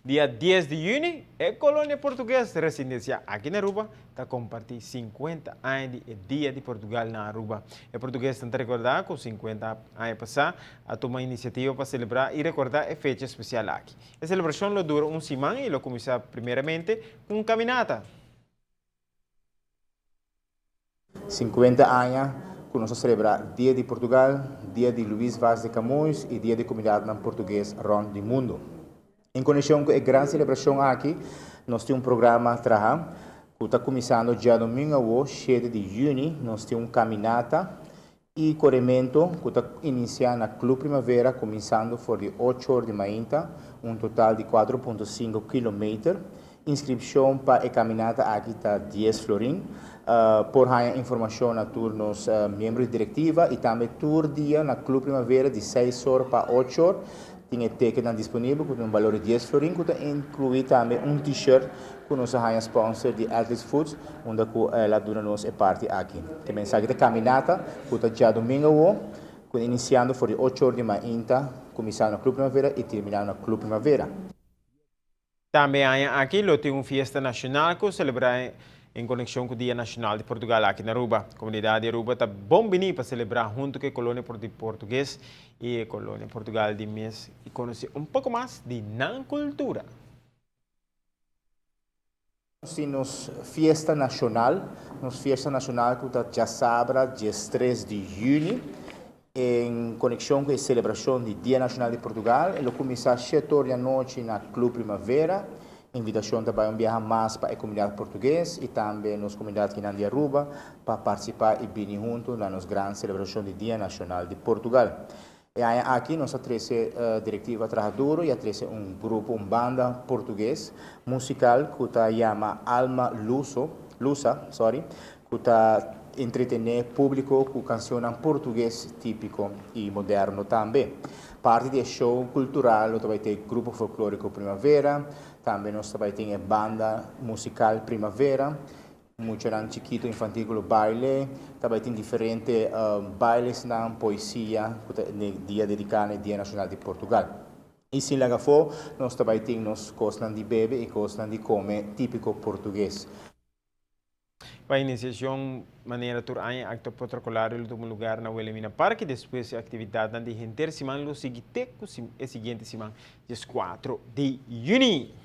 Dia dies di yüni, e kolonia portugues residensiá aki na Aruba ta kompartí sinkuenta aña di e Dia di Portugal na Aruba. E portuguesnan ta rekordá ku sinkuenta aña pasá a tuma inisiativa pa selebrá i rekordá e fecha spesial aki. E selebrashon lo dura un siman i lo kuminsá primeramente ku un kaminata. 50 aña ku nos a selebrá Dia di Portugal, Dia di Luis Vaz de Camões i Dia di Komunidatnan Portugues rònt di mundu. En konekshon ku e gran selebrashon aki, nos tin un programa traha ku ta kuminsando djadomingu awo, shete di yüni, nos tin un kaminata i korementu ku ta inisiá na Club Primavera kuminsando for di ocho or di mainta, un total di 4.5 kilometer. Inskripshon pa e kaminata aki ta dies florin. Por haña informashon na tur nos miembro di direktiva i tambe tur dia na Club Primavera di seis or pa ocho or tin e teketnan disponibel ku tin un balor di dies florin ku ta inkluí tambe un t-shirt ku nos a haña sponsor di Athlete's Foot unda ku el a duna nos e parti aki. Te mensahe ta kaminata ku ta djadumingu awo ku ta inisiando for di ocho or di mainta kuminsando na Club Primavera i terminando na Club Primavera. Tambe e aña aki lo tin un fiesta nacional cu celebra en conexion cu Dia Nacional di Portugal aki na Aruba. Comunidad di Aruba ta bon bini pa celebra hunto cu e colonia di Portugues y e colonia Portugal di mes y conoce un poco mas di nan cultura. Nos tin nos fiesta nacional, nos fiesta nacional cu ta djasabra 13 di juni en conexion cu e celebracion di Dia Nacional di Portugal. E lo cuminsa shete or di anochi na Club Primavera. Invitacion ta bay un biaha mas pa e comunidad portugues y tambe nos comunidad kinan di Aruba pa participa y bini hunto na nos gran celebracion di Dia Nacional di Portugal. E aña aki nos a trece directiva traha duro y a trece un grupo, un banda portugues musical cu ta yama Alma Luso, Lusa, sorry, cu ta entretene publico cu cancionnan portugues tipico y moderno tambe. Parti di e show cultural lo ta bay te Grupo Folklorico Primavera, tambe nos ta bay tin e banda musical Primavera, Muchanan chikito infantil ku lo baile, ta bai tin diferente bailesnan, poesia ku ta n'e dia dediká na e Dia Nashonal di Portugal. I sin laga afó nos ta bai tin nos kosnan di bebe i kosnan di kome típiko portugues. Pa inisiashon manera tur aña akto protokolario lo tuma lugar na Wilhelmina Park i despues e aktividatnan di henter siman lo sigui te ku e siguiente siman, 14 di yüni.